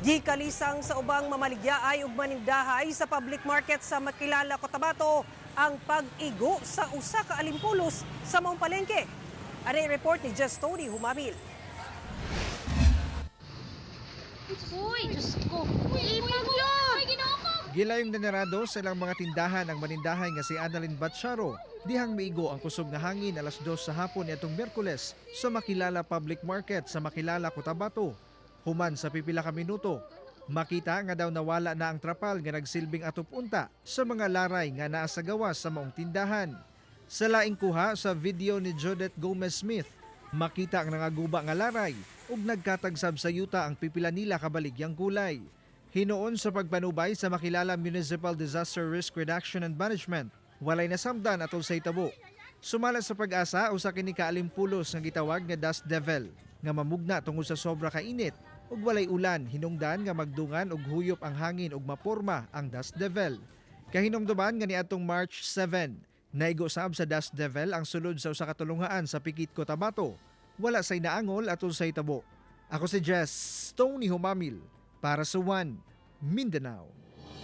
Gikalisang sa ubang mamaligyaay ug manindahay sa public market sa Makilala, Cotabato ang pag-igo sa usa ka alimpulos sa maong palengke. Ani report ni Jess Tony Humamil. Uy, Diyos ko. Uy, uy, Ginoo ko. Gilayong nanarado sa ilang mga tindahan ang manindahay nga si Annalyn Batcharo. Dihang miigo ang kusog nga hangin alas 2 sa hapon niadtong Miyerkules sa Makilala Public Market sa Makilala, Cotabato. Human sa pipila ka minuto, makita nga daw nawala na ang trapal nga nagsilbing atop unta sa mga laray nga naa sa gawas sa maong tindahan. Sa laing kuha sa video ni Judith Gomez Smith, makita ang nangaguba nga laray ug nagkatagsab sa yuta ang pipila nila kabaligyang gulay. Hinuon sa pagpanubay sa Makilala Municipal Disaster Risk Reduction and Management, walay nasamdan atol sa itabo. Sumala sa PAGASA, usa kini ka alimpulos nga gitawag nga dust devil nga mamugna tungod sa sobra ka init ug walay ulan, hinungdan nga magdungan og huyop ang hangin ug maporma ang dust devil. Kahinumduman nga niadtong March 7, naigo sab sa dust devil ang sulod sa usa ka tulunghaan sa Pikit, Cotabato. Wala say naangol atol sa itabo. Ako si Jess Tony Humamil para sa One Mindanao.